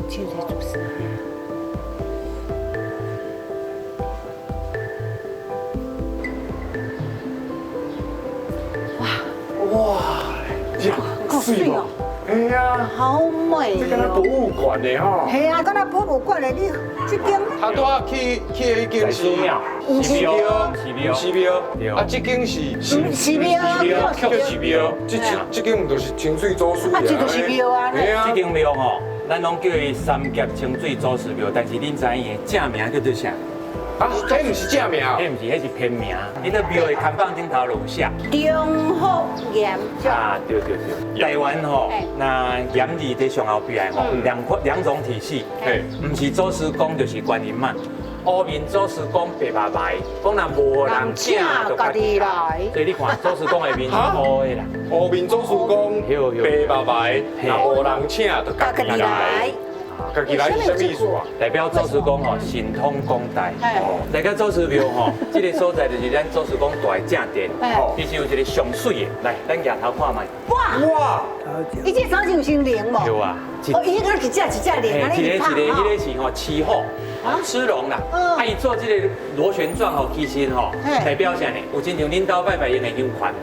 清水祖师庙。哇，够水哦！哎呀，好美這敢若博物館的吼。係啊，敢若博物館的，你這間。他拄仔去去的彼間是廟，是廟，寺廟，寺廟。啊，這間是寺廟，叫寺廟。這這間毋就是清水祖師？啊，這就是廟啊。係啊。這間廟吼，咱攏叫伊三峽清水祖師廟，但是恁知影伊的正名叫做啥？啊，彼毋是正名，彼毋是，彼是偏名。你佇廟的看板頂頭就有寫。中福岩。啊，對對對。台灣吼，那岩字佇上後壁吼，兩款兩種體系，毋是祖師公就是觀音媽。烏面祖師公白目白，講若無人請就家己來。所以你看祖師公的面是烏的啦。烏面祖師公白目白，若無人請就家己來。家己來是啥物意思啊？代表祖師公吼神通廣大。大家祖師廟吼，這个所在就是咱祖師公大的正殿。其實有一个上媠的，來，咱舉頭看覓。哇哇！伊這早就成龍無？對啊。哦，伊個一隻一隻龍，一个一个，彼个是吼獅虎，獅龍啦。啊，伊做這个螺旋狀吼，其實吼代表啥呢？有親像恁兜拜拜用的香環。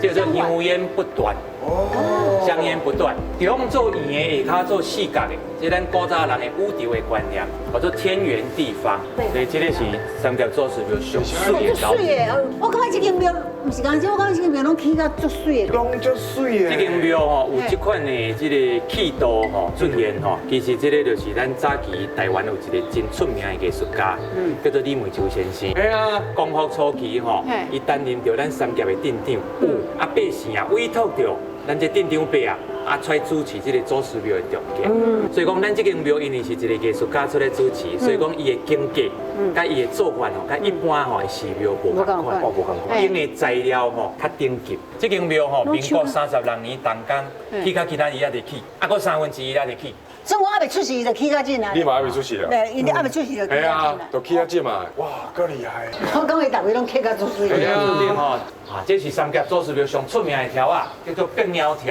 叫做香煙不斷。哦，香煙不斷。佇講做圓的下跤做四角的，這咱古早人的宇宙的觀念，叫做天圓地方。所以這個是三峽祖師廟上媠的。媠的，我感覺這間廟毋是講這，我感覺這間廟攏起甲足媠的。攏足媠的。這間廟吼有這款的這个氣度吼出現吼，其實這个就是咱早期台灣有一个真出名的藝術家，叫做李梅秋先生。係啊，光復初期吼，伊擔任著咱三峽的鎮長，啊百姓啊委託著咱這鎮長伯啊，啊出來主持這个祖師廟的重建。所以講，咱這間廟因為是一个藝術家出來主持，所以講伊的境界、佮伊的做法吼，佮一般吼的寺廟無仝款，無仝款，用的材料吼較頂級。這間廟吼，民國36年動工，起到今仔日猶佇起，啊，閣1/3猶佇起。所以我猶未出世就起較緊啊！你嘛猶未出世啊？對，伊猶未出世就起較緊啊。就起較緊嘛。哇，閣厲害！我感覺逐位攏起較足媠。對啊，啊，這是三峽祖師廟上出名的柱仔，叫做百鳥柱。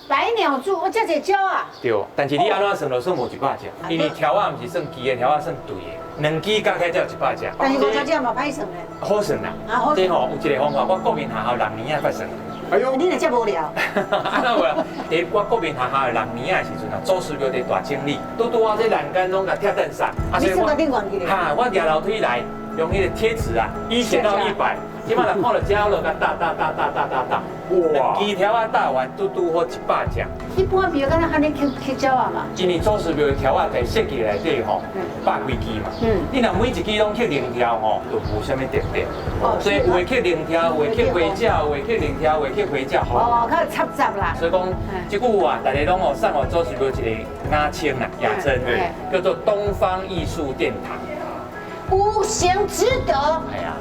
百鳥柱，我遮濟鳥啊！對，但是你按怎算，就算無100隻，因為柱仔毋是算支的，柱仔算對的，兩支加起來才有100隻。但是50隻嘛歹算咧。好算啦，這吼有一个方法，我國民學校六年仔才算。哎呦，你若遮無聊。啊那無啦，佇我國民學校的六年仔的時陣啊，祖師廟佇大整理，拄拄仔這欄杆攏共拆斷煞。你算到頂懸去咧？哈，我蜈樓梯來，用彼个貼紙啊，一寫到100，這擺若看著鳥落共搭搭搭搭搭搭搭，兩支柱仔搭完，拄拄好100隻。一般廟敢若按呢刻刻鳥仔嘛？因為祖師廟的柱仔在設計內底吼，百幾支嘛。你若每一支攏刻龍柱吼，就無啥物特別。所以有的刻龍柱，有的刻花鳥，有的刻龍柱，有的刻花鳥。哦，較摻雜啦。所以講，這句話大家攏哦送予祖師廟一个雅稱啦，雅稱，叫做東方藝術殿堂。無形之德。係啊。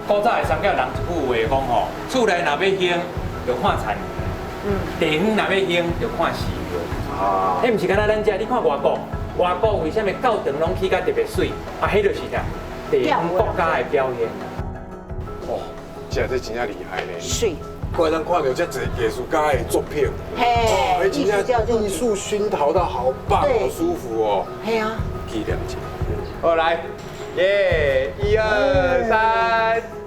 古早的三峽人一句話講吼，厝內若欲興，就看田園；地方若欲興，就看寺廟。啊，彼毋是敢若咱遮，你看外國，外國為啥物教堂攏起甲特別媠？啊，彼就是啥？地方國家的表現。哦，這這真正厲害咧。媠。怪咱看著遮濟藝術家的作品，嘿，真正藝術熏陶到好棒，好舒服哦。係啊。紀念一下。好來，耶，一二三。